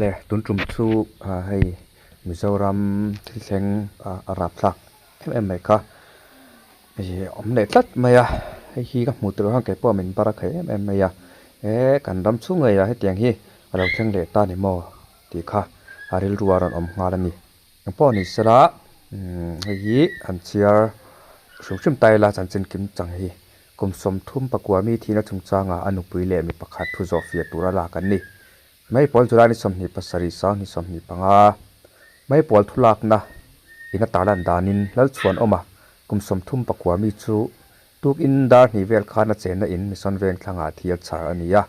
Awle, tun tum chu hei Mizoram thil thleng a rapthlak em em mai kha hei awm leh tlat mai a, hei hi ka hmuh tur khan kei pawh min bar a khaih em em mai a, he kan ram chhung ngeiah hetiang hi a lo thleng leh ta ni maw tih kha a rilru a rawn awm nghal a ni. Engpawh ni sela hei hi an chhiar hrim hrim ta ila chanchin kim chang hi kum 34 mi thihna chungchangah a nupui leh mi pakhat thu zawh fiah tura lak an ni. May pawl July ni 27 2025 May pawl thulakna in a tarlan danin Lalchhuanawma kum 39 mi chu tukin dar hnih vel khan a chenna in Mission Vengthlangah thil chhar a ni a.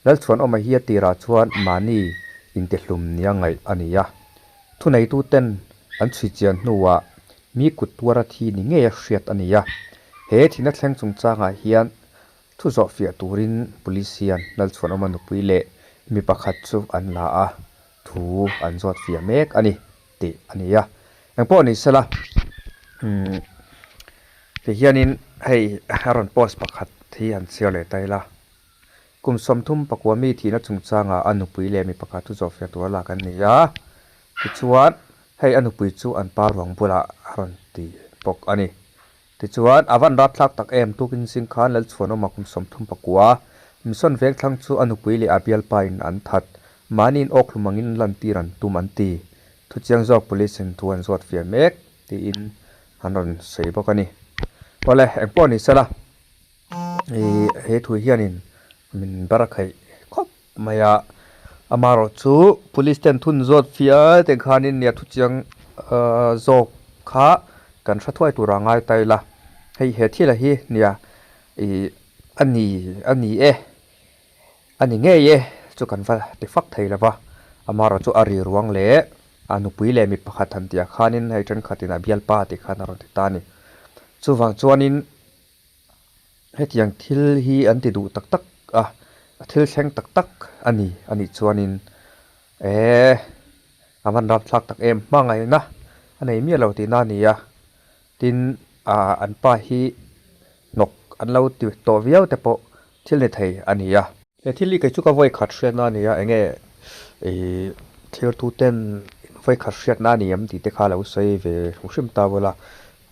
Lalchhuanawma hi a tirah chuan mahni intihlum nia ngaih a ni a. Thuneituten an chhui chian hnuah mi kut tuara thi ni ngei a hriat a ni a. He thihna thleng chungchangah hian Thu zawh fiah turin Police hian Lalchhuanawma nupui leh mi pakhat chu an la a, thu an zawt fiah mek a ni tih a ni a. Engpawh ni sela, umm tihianin hei a rawn post pakhat hi an chhiar leh ta ila. Kum 39 mi thihna chungchangah a nupui leh mi pakhat thu zawh fiah tura lak an ni a, tichuan hei a nupui chu an pa ruang bulah a rawn ti bawk a ni. Tichuan, a van rapthlak tak em? Tukin zing khan Lalchhuanawma kum 39, Mission Vengthlang chu a nupui leh a bialpa in an that. Mahniin awk hlum angin lantir an tum an ti. Thuchiang zawk Police in thu an zawt fiah mek tiin an rawn sawi bawk a ni. Awle, engpawh ni sela, ih he thu hianin min bar khaih khawp mai a. Amaherawh chu Police ten thun zawt fiah te khanin nia thuchiang zawk kha kan hre thuai tur a ngai ta ila. Hei he thil a hi nia ih a ni a ni e a ni ngei e chu kan va ti fak thei lo va. Amaherawh chu a ri ruang leh a nupui leh mi pakhat han tih ah khanin hei thenkhatin a bialpa tih khan a rawn ti ta a ni. Chuvang chuanin. Hetiang thil hi an ti duh tak tak a, a thil thleng tak tak a ni a nih chuanin eh a van rapthlak tak em hmangaihna a nei miah lo tihna a ni a, tin ah an pa hi hnawk an lo ti tawh viau te pawh thil ni thei a ni a. He thil hi kei chu ka vawi khat hriatna a ni a, enge ih thirtu ten vawi khat hriatna a ni em tih te kha lo sawi ve hrim hrim ta bawlh a.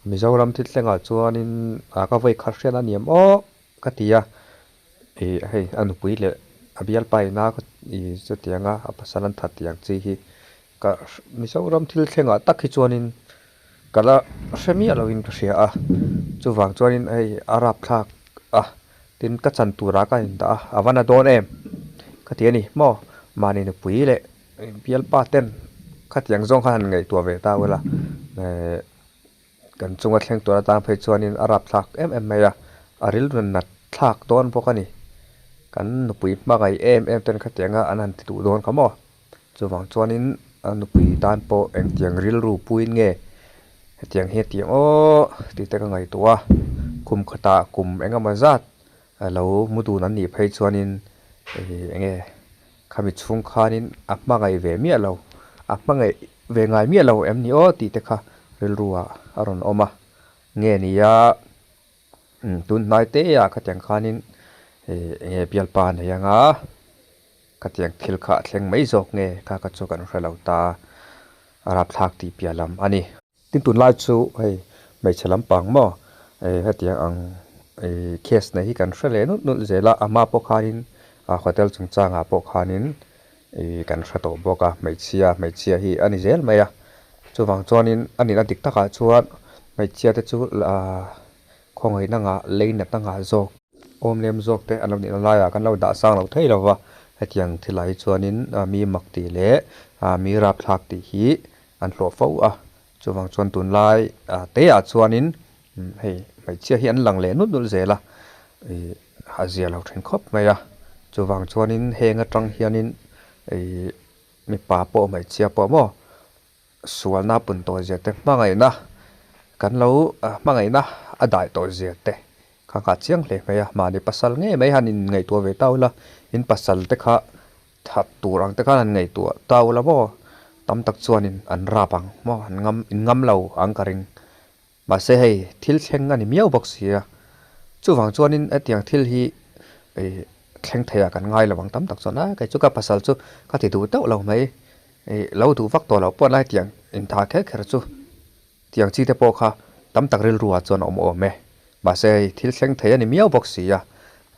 Mizoram thil thlengah chuanin ah ka vawi khat hriat a ni em aw ka ti a, ih hei a nupui leh a bialpa ina ih chutianga a pasal an that tih ang chi hi ka Mizoram thil thlengah tak hi chuanin ka la hre miah loin ka hria a, chuvang chuanin hei a rapthlak a tin ka chan turah ka indah a, a va na dawn em ka ti a ni maw mahni nupui leh bialpa ten khatiang zawng khan han ngaihtuah ve ta ula eh. Kan chunga thleng tur atang phei chuanin a rapthlak em em mai a, a rilru nat thlak dawn bawk a ni. Kan nupui hmangaih em em ten khatianga an han ti duh dawn kha maw? Chuvang chuanin a nupui tan pawh engtiang rilru puiin nge hetiang hi a ti ang aw tih te ka ngaihtuah a, kum khatah kum engemaw zat a lo mu dun an nih phei chuanin enge khami chhung khanin a hmangaih ve miah lo, a hmangaih ve ngai miah lo em ni aw tih te kha rilru ah a rawn awm a, nge nia tun hnai te ah khatiang khanin ih enge bialpa a nei anga khatiang thil kha a thleng mai zawk nge kha kha chu kan hre lo ta a rapthlak tih piah lam a ni. Tin tunlai chu hei hmeichhe lampang maw eh hetiang ang ih case nei hi kan hre leh nulh nulh zel a, a hma pawh khanin ah hotel chungchangah pawh khanin ih kan hre tawh bawk a hmeichhia hmeichhia hi a ni zel mai a, chuvang chuanin a nihna dik takah chuan hmeichhia te chu ah khawngaihna ngah lei natna ngah zawk awm lem zawk te an lo nihna laiah kan lo dah sang lo thei lo va, hetiang thilah hi chuanin mi mak tih leh ah mi rapthlak tih hi an hlawh fo a, chuvang chuan tunlai te ah chuanin hei hmeichhia hi an lang leh nulh nulh zel a, ih a zia lo then khawp mai a, chuvang chuanin heng atang hianin ih mipa pawh hmeichhia pawh maw sualna pun tawh zia te hmangaihna kan lo hmangaihna a dai tawh zia te kha nghah chiang hle mai a, mahni pasal ngei mai han in ngaihtuah ve ta ula in pasal te kha That tur ang te khan an ngaihtuah ta ula maw? Tam tak chuanin an rap ang maw? An ngam in ngam lo ang ka ring. Mahse hei thil thleng a ni miau bawk si a. Chuvang chuanin hetiang thil hi ih thleng theiah kan ngai lo ang tam tak chuan a kei chu ka pasal chu ka ti duh teuh lo mai. Ih lo duh vak tawh loh pawh lai tiang intha kher kher chu tiang chi te pawh kha tam tak rilru ah chuan a awm awm e. Mahse hei thil thleng thei a ni miau bawk si a,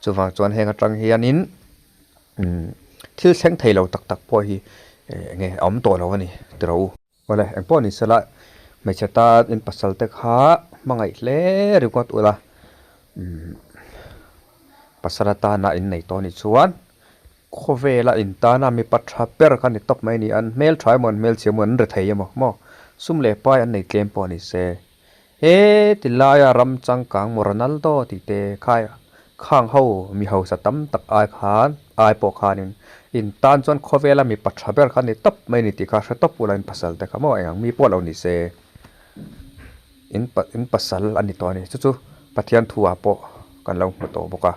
chuvang chuan heng atang hianin umm thil thleng thei lo tak tak pawh hi eng nge a awm tawh lo a ni tiraw u. Awle eng pawh ni sela hmeichhe tan in pasal te kha hmangaih hle ringawt ula umm pasal atana innei tawh a nih chuan Khawvela intana mipa tha ber kha ni tawp mai a ni. An hmel tha emaw an hmel chhia emaw an ri thei emaw maw sum leh pai an nei tlem pawh a ni se. He ti laia ram changkang maw Ronaldo tih te khai khang ho mi hausa tam tak ai khan ai pawh khanin intan chuan khawvela mipa tha ber kha ni tawp mai a ni tih kha hre tawp ula in pasal te kha maw eng ang mi pawh lo ni se in in pasal a ni tawh a ni. Chu chu Pathian thu ah pawh kan lo hmu tawh bawk a.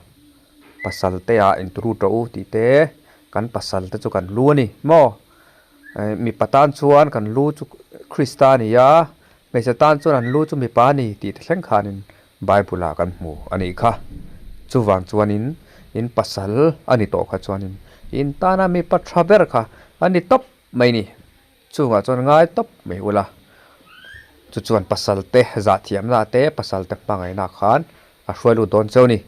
Pasal te ah inturu tawh u tih te kan pasal te chu kan lu a ni maw? Mipa tan chuan kan lu chu Krista a ni a, hmeichhe tan chuan an lu chu mipa a ni tih te thleng khanin Bible ah kan hmu a nih kha. Chuvang chuanin in pasal a ni tawh kha chuanin in tana mipa tha ber kha a ni tawp mai ni. Chungah chuan ngai tawp mai ula, chu chuan pasal te zahthiamna te pasal te hmangaihna khan a hruai lut dawn cheu ni.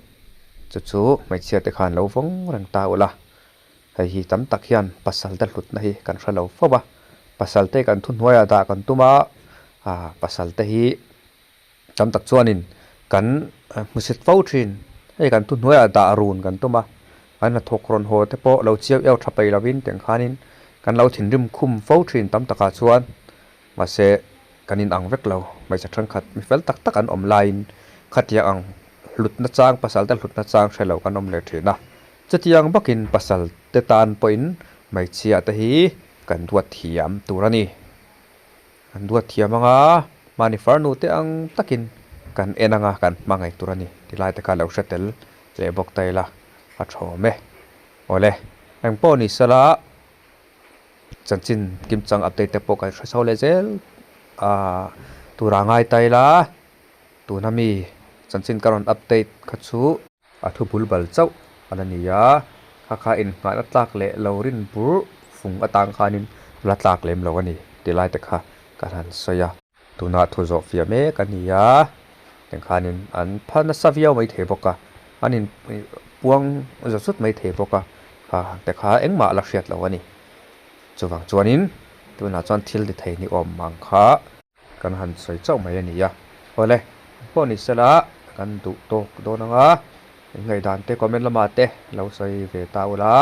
Chu chu hmeichhia te khan lo vawng reng ta ula, hei hi tam tak hian pasal te hlutna hi kan hre lo fo va, pasal te kan thuhnuaiah dah kan tum a, ah pasal te hi Tam tak chuanin kan hmusit fo thin. Hei kan thuhnuaiah dah run kan tum a, kan hnathawk rawn haw te pawh lo chiau eu tha peih lovin tiang khanin kan lo thinrim khum fo thin tam takah chuan. Mahse kan inang vek lo, hmeichhe thenkhat mi fel tak tak an awm laiin khatiang ang hlutna chang pasal te hlutna chang hre lo kan awm leh thin a. Chutiang bakin pasal te tan pawhin hmeichhia te hi kan duat thiam tur a ni. Kan duat thiam ang a, mahni farnu te ang takin kan en ang a, kan hmangaih tur a ni ti lai te kha lo hre tel leh bawk ta ila a thawm e. Awle, eng pawh ni sela chanchin kimchang update te pawh kan hre chho leh zel a tura ngai ta ila, tuna mi chanchin ka rawn update kha chu. A thu bul bal chauh a la ni a, kha kha inngahna tlak leh lo rin bur fung atang khanin la tlak lem lo a ni tih lai te kha kan han sawi a. Tunah thu zawh fiah mek a ni a, tiang khanin an pha nasa viau mai thei bawk a, an in puang za zut mai thei bawk a, kha te kha engmah la hriat lo a ni. Chuvang chuanin tunah chuan thil ti thei ni awm ang kha. Kan han sawi chauh mai a ni a. Awle, pawh ni sela kan duh tawk dawn ang a, in ngaihdan te comment lamah te lo sawi ve ta ula.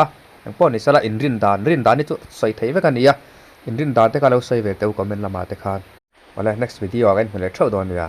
Eng pawh ni sela inrin dan, rin dan hi chu sawi theih vek a ni a, inrin dan te kha lo sawi ve teh u comment lamah te khan. Awle, next video ah kan inhmu leh theuh dawn nia.